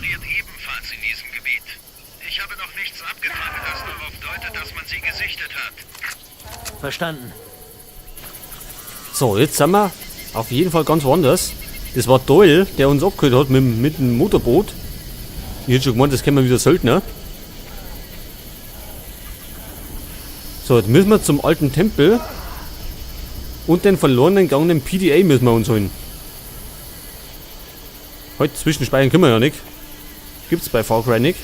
operiert ebenfalls in diesem Gebiet. Ich habe noch nichts abgefangen, das darauf deutet, dass man sie gesichtet hat. Verstanden. So, jetzt sind wir auf jeden Fall ganz woanders. Das war Doyle, der uns abgeholt hat mit dem Motorboot. Ich hätte schon gemeint, das kennen wir wieder Söldner. So, jetzt müssen wir zum alten Tempel und den verlorenen gegangenen PDA müssen wir uns holen. Heute zwischenspeichern können wir ja nicht. Gibt's bei Far Cry nicht.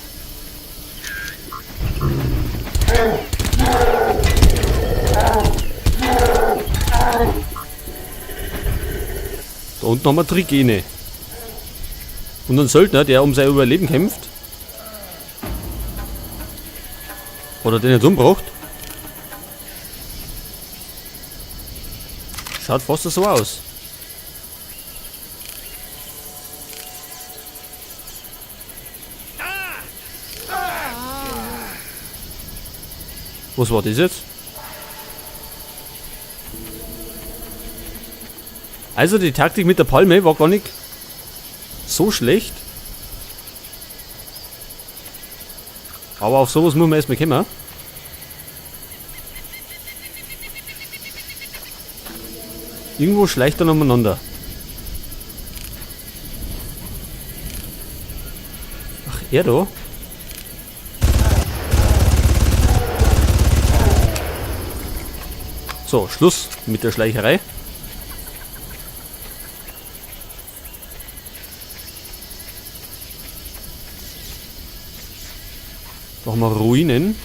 Da unten haben wir Trigene. Und einen Söldner, der um sein Überleben kämpft. Oder den er umbraucht. Schaut fast so aus. Was war das jetzt? Also die Taktik mit der Palme war gar nicht so schlecht. Aber auf sowas muss man erstmal kommen. Irgendwo schleicht er umeinander. Ach, er da? So, Schluss mit der Schleicherei. Da haben wir Ruinen.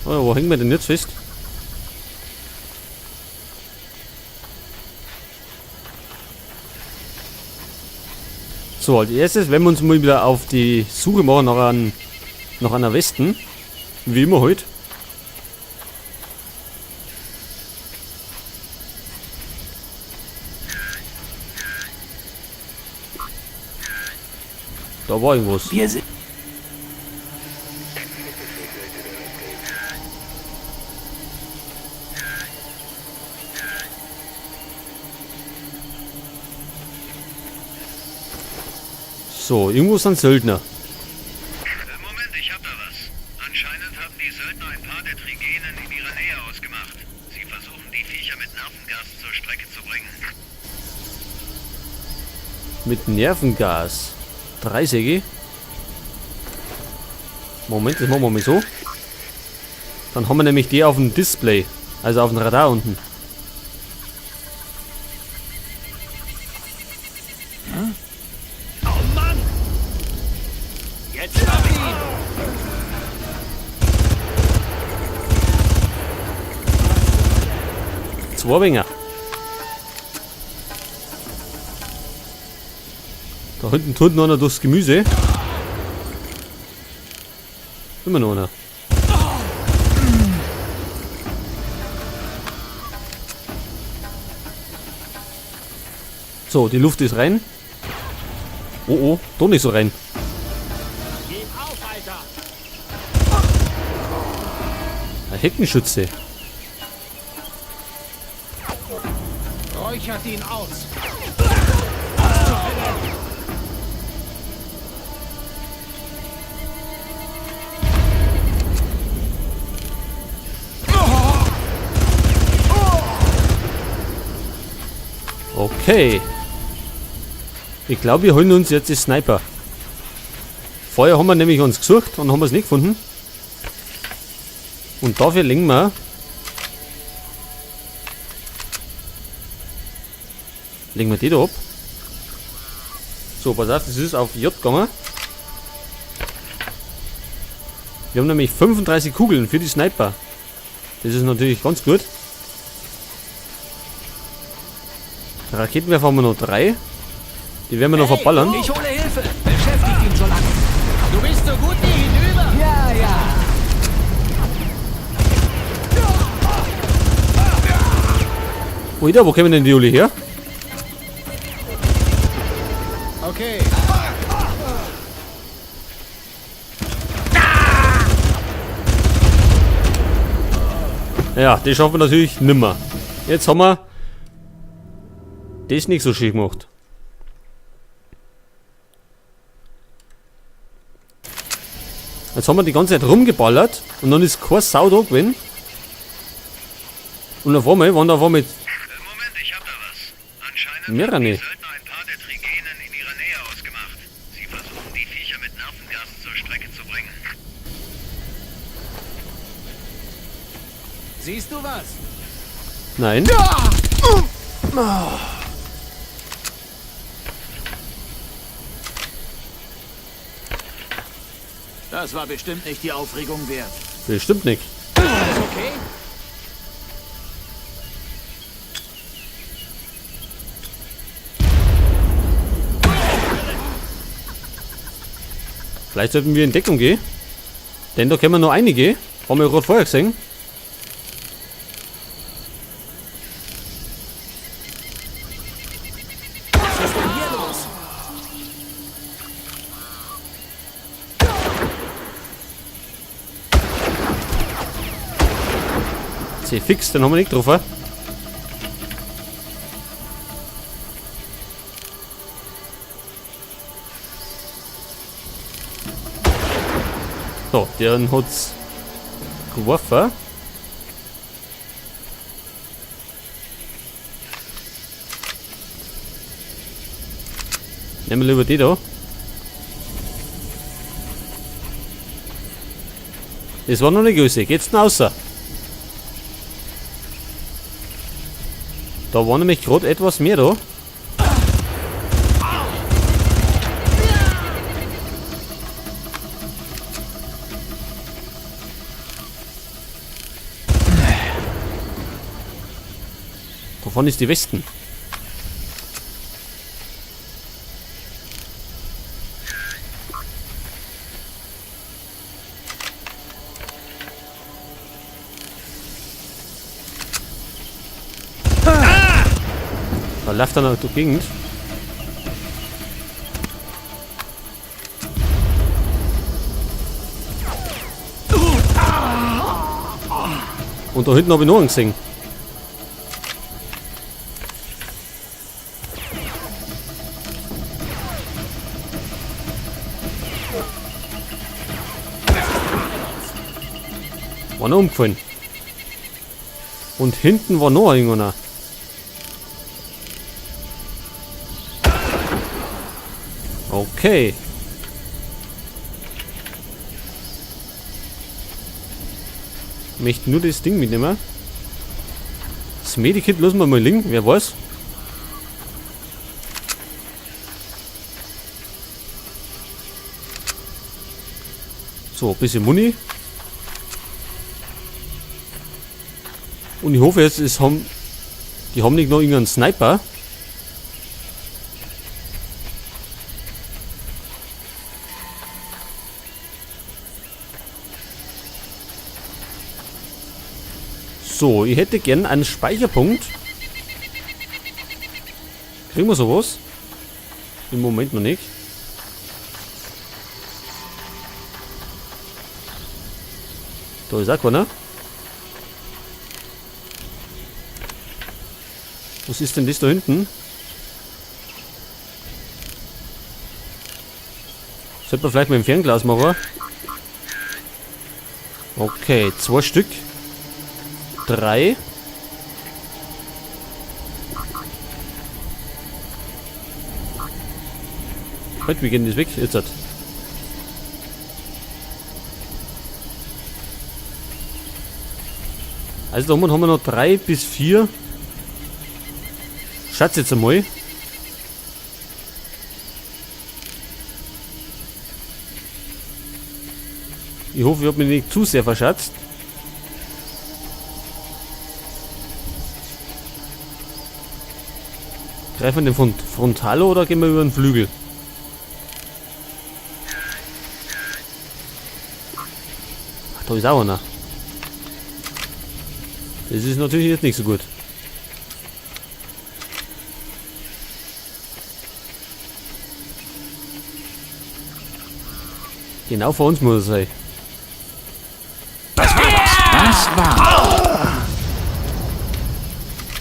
Oh, wo hängen wir denn jetzt fest? So, als erstes werden wir uns mal wieder auf die Suche machen nach einer Westen. Wie immer heute. Da war irgendwas. Wir sind So, irgendwo sind Söldner. Moment, ich hab da was. Anscheinend haben die Söldner ein paar der Trigenen in ihrer Nähe ausgemacht. Sie versuchen, die Viecher mit Nervengas zur Strecke zu bringen. Mit Nervengas. 3 Säge. Moment, das machen wir mal so. Dann haben wir nämlich die auf dem Display. Also auf dem Radar unten. Hm? Oh Mann! Jetzt hab ich ihn! 2 Winger. Da hinten tut noch einer durchs Gemüse. Immer noch einer. So, die Luft ist rein. Oh, oh, doch nicht so rein. Gib auf, Alter. Ein Heckenschütze. Räuchert ihn aus. Okay. Ich glaube, wir holen uns jetzt die Sniper. Vorher haben wir nämlich uns gesucht und haben es nicht gefunden. Und dafür legen wir... Legen wir die da ab. So, pass auf, das ist auf J gegangen. Wir haben nämlich 35 Kugeln für die Sniper. Das ist natürlich ganz gut. Raketenwerfer haben wir noch 3. Die werden wir noch Hey, verballern. Ich hole Hilfe. Beschäftigt ihn so lange. Du bist so gut wie hinüber. Ja, ja. Alter, wo kommen denn die alle her? Okay. Ja, die schaffen wir natürlich nimmer. Jetzt haben wir das nicht so schön gemacht. Jetzt haben wir die ganze Zeit rumgeballert und dann ist keine Sau da gewesen. Und auf einmal waren da auf einmal Moment, ich hab da was. Anscheinend Mehrere. haben die Söldner ein paar der Trigenen in ihrer Nähe ausgemacht. Sie versuchen, die Viecher mit Nervengas zur Strecke zu bringen. Siehst du was? Nein. Das war bestimmt nicht die Aufregung wert. Bestimmt nicht. Alles okay? Vielleicht sollten wir in Deckung gehen. Denn da können wir noch einige. Haben wir ja gerade vorher gesehen. Was ist denn hier los? C fix, den haben wir nicht getroffen. So, den hat's geworfen. Nehmen wir lieber die da. Das war noch nicht größer. Geht's denn außer? Da war nämlich gerade etwas mehr da. Da vorne ist die Westen. Da läuft er noch durch die Gegend. Und da hinten habe ich noch einen gesehen. War noch umgefallen. Und hinten war noch irgendeiner. Okay. Ich möchte nur das Ding mitnehmen. Das Medikit lassen wir mal liegen, wer weiß. So, ein bisschen Muni. Und ich hoffe jetzt, die haben nicht noch irgendeinen Sniper. So, ich hätte gern einen Speicherpunkt. Kriegen wir sowas? Im Moment noch nicht. Da ist auch keiner. Was ist denn das da hinten? Sollte man vielleicht mit dem Fernglas machen. Okay, 2 Stück. 3. Halt, wie geht denn das weg? Jetzt hat. Also da oben haben wir noch 3 bis 4. Schatz jetzt einmal. Ich hoffe, ich hab mich nicht zu sehr verschätzt. Greifen wir den Frontalo oder gehen wir über den Flügel? Ach, da ist auch einer. Das ist natürlich jetzt nicht so gut. Genau vor uns muss es sein. Was war das? Was war?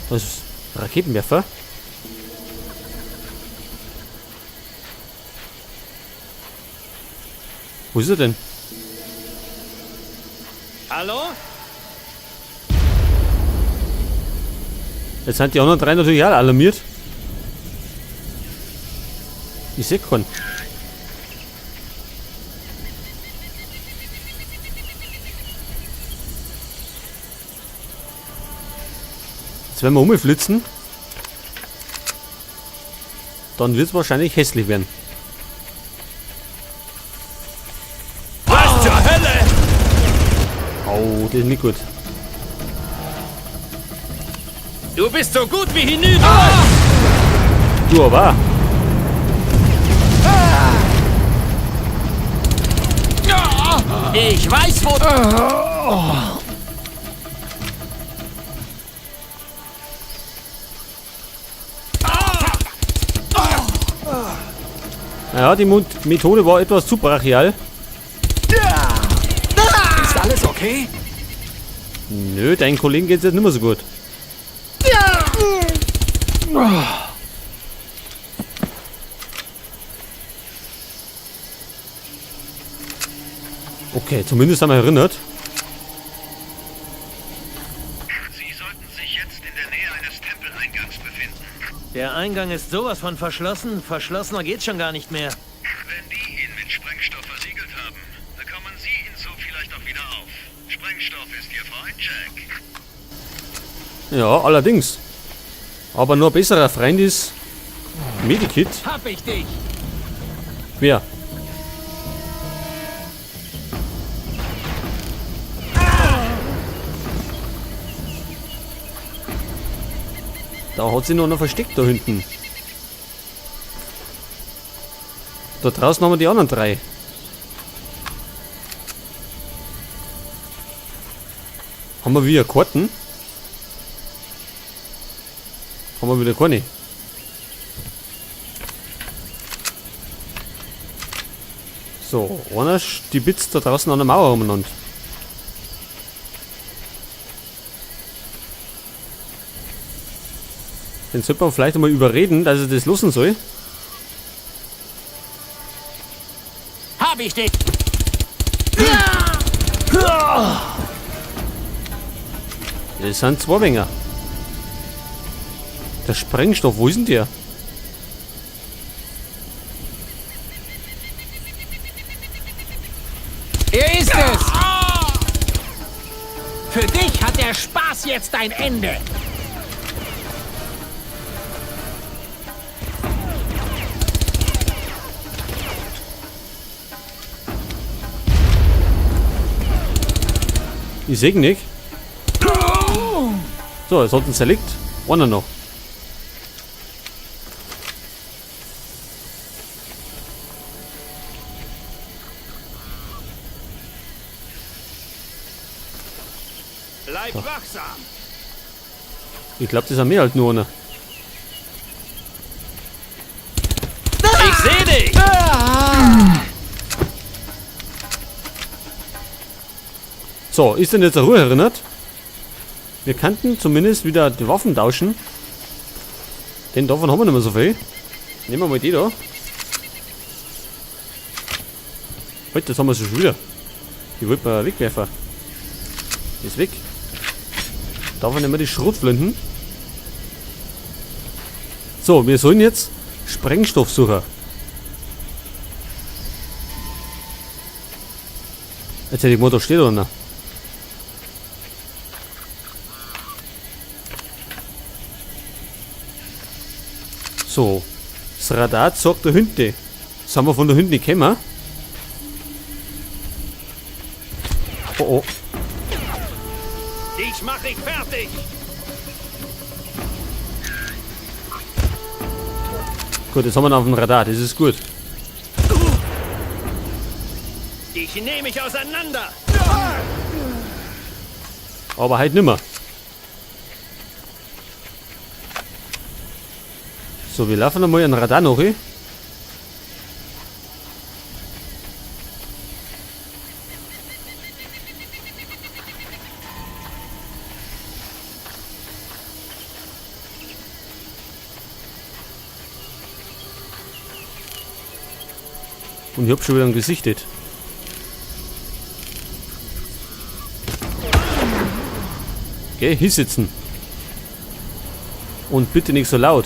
Das ist Raketenwerfer. Wo ist er denn? Hallo? Jetzt sind die anderen drei natürlich auch alarmiert. Ich seh keinen. Jetzt werden wir umflitzen. Dann wird's wahrscheinlich hässlich werden. Was zur Hölle? Au, das ist nicht gut. Du bist so gut wie hinüber! Ah! Du aber auch. Ich weiß, wo... Naja, die Methode war etwas zu brachial. Ist alles okay? Nö, deinen Kollegen geht's jetzt nicht mehr so gut. Okay, zumindest haben wir erinnert. Sie sollten sich jetzt in der Nähe eines Tempeleingangs befinden. Der Eingang ist sowas von verschlossen. Verschlossener geht's schon gar nicht mehr. Wenn die ihn mit Sprengstoff versiegelt haben, bekommen Sie ihn so vielleicht auch wieder auf. Sprengstoff ist Ihr Freund, Jack. Ja, allerdings. Aber nur besserer Freund ist Medikit. Hab ich dich! Wer? Da hat sich noch einer versteckt da hinten. Da draußen haben wir die anderen drei. Haben wir wieder Karten? Haben wir wieder keine? So, einer stibitzt da draußen an der Mauer umeinander. Den sollte man vielleicht einmal überreden, dass er das lassen soll. Hab ich dich! Das sind zwei Winger. Der Sprengstoff, wo ist denn der? Er ist es! Für dich hat der Spaß jetzt ein Ende! Ich seh ihn nicht. So, es hat uns zerlegt. Einer noch. Bleib wachsam! Ich glaub, das sind mehr als nur einer. Ich seh dich! So, ist denn jetzt eine Ruhe erinnert? Wir könnten zumindest wieder die Waffen tauschen. Denn davon haben wir nicht mehr so viel. Nehmen wir mal die da. Heute, das haben wir schon wieder. Die wollten wir wegwerfen. Die ist weg. Davon nehmen wir die Schrotflinten. So, wir sollen jetzt Sprengstoff suchen. Jetzt hätte ich mal, da steht einer. So, das Radar zeigt da hinten. Sind wir von da hinten gekommen? Oh oh. Dich mach ich fertig! Gut, jetzt haben wir ihn auf dem Radar, das ist gut. Dich nehme ich auseinander! Aber halt nimmer. So, wir laufen nochmal ein Radar nach. Und ich hab schon wieder ein gesichtet. Geh, hinsitzen. Und bitte nicht so laut.